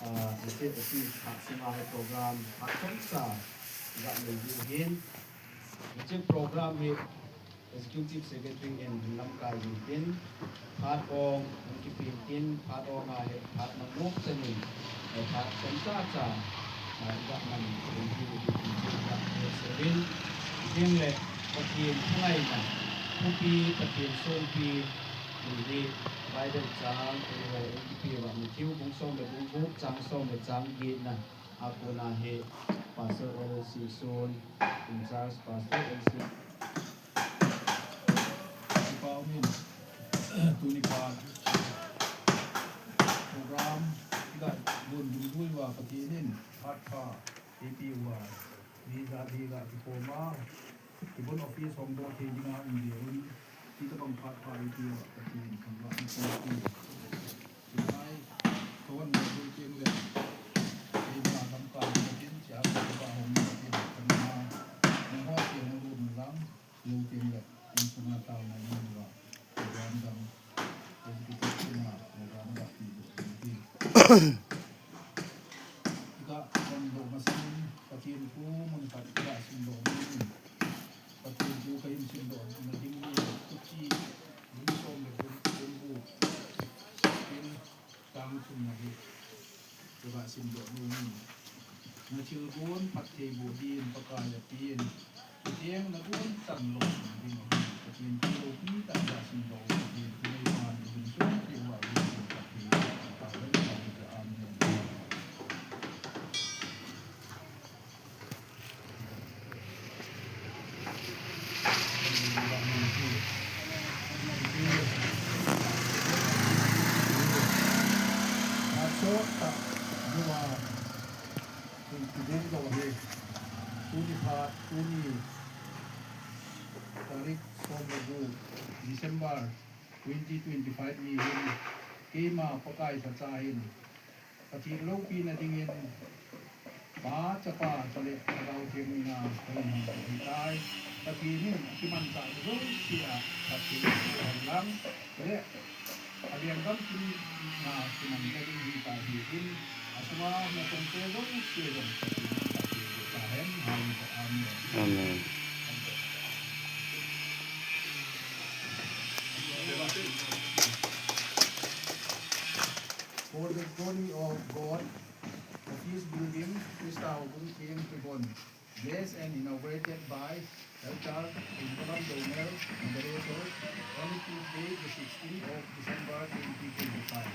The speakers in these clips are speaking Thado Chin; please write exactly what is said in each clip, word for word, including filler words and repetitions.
Ah, hiche office phat sunga hi program phat chomcha ga nei diu ahin. Hiche program hi Executive Secretary in lamkai in tin, phat ong hung kipe in tin, phat ong a hi phat mangnom chan in, eh, phat chomcha cha, ah, ga man nei diu ahi tin tin ga sei in. Tin le Pathen thungaina, thupi, Pathen songpi, Tuni Bible chang, eh, i kipe uva Matthew bung som le bung gup, chang som le chang getna a kona hi Pastor L C Sun, in charge Pastor L C. Kipa umin, tuni phat program iga gon dungjuiya Pathen in phat pha eipeh uva, mi jat hi ga kikhom a, kibon office hongdoh thei dinga um jeh un, hitobang phat pha eipeh uva Pathen thangvah in umhen. Chulai, kahon doh teng le, keima lamkai in Pathen, chia kahon doh teng le, kanama, nangho cheng lut un lang, lut teng le, insunga taona in uva, program dang, executive sunga, program dang, ti doh teng le. Iga hon doh masangin, Pathen thu mun khat iga simdoh in, Pathen thu kahin simdoh na ding hi, Kuki bung som le bung, bung gup, in chang thumna hi kaga simdoh nom in. Na thilgon phatthei boh din Pakai apen, chuteng na gon chan lou ding ahi. Pathen thu loupi tah iga simdoh, Pathen thu neipan, i insung peh uva, Pathen phatthei, Amen. Tuni phat, tuni tarik som le gup December twenty twenty-five ni hin, keima Pakai lhacha hin, Pathen loupina dingin, Pa, Chapa, chule Lhagao Theng mina kahin hon ahitai. Pathen in akimanchah jouse a phatthei boh hen lang, chule alenggam kim na kimanna ding ahitai, hitin, asunga nachongte jouse jong Pathen in phatthei boh tahen. Hallelujah. Amen. Amen. For the glory of God, office building, Christa Houbung Theng kibon, blessed and inaugurated by Elder Inkolam Doungel, Moderator, only Tuesday, the sixteenth of December, twenty twenty-five.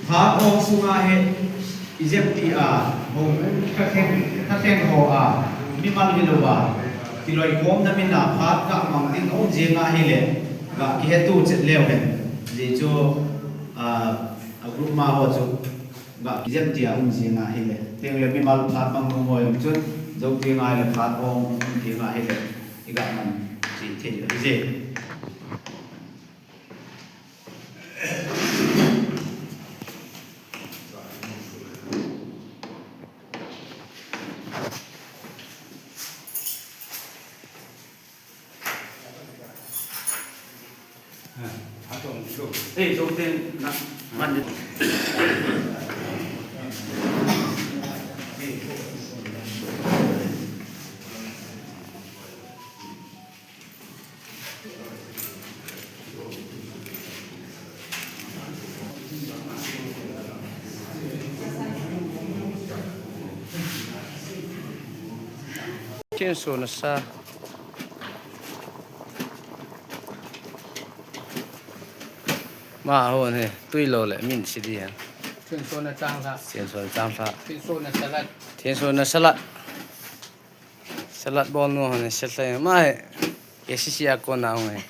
Phat ong sunga hi ijep tia, hou, kha khen, kha khen ho a, mimal hilouva, kiloikhomna mina phat ga mang ding um jing ahile, ga kihetu chet leu hen. Ajeh chu, a, a group ma ho chu, ga kijep tia um jing ahile. Tengle mimal phat mang nom ho jong chun, jou teng ahile phat ong um teng ahile, iga man cheh thei ahi je. Thenso nasa. Ma hon hi, tui lou le, min si di ha. Thenso nachang lha. Thenso nachang lha. Thenso nasalat. Thenso nasalat. Salat bol nu hon, salat. Ma hi, A C C a kona hung hi.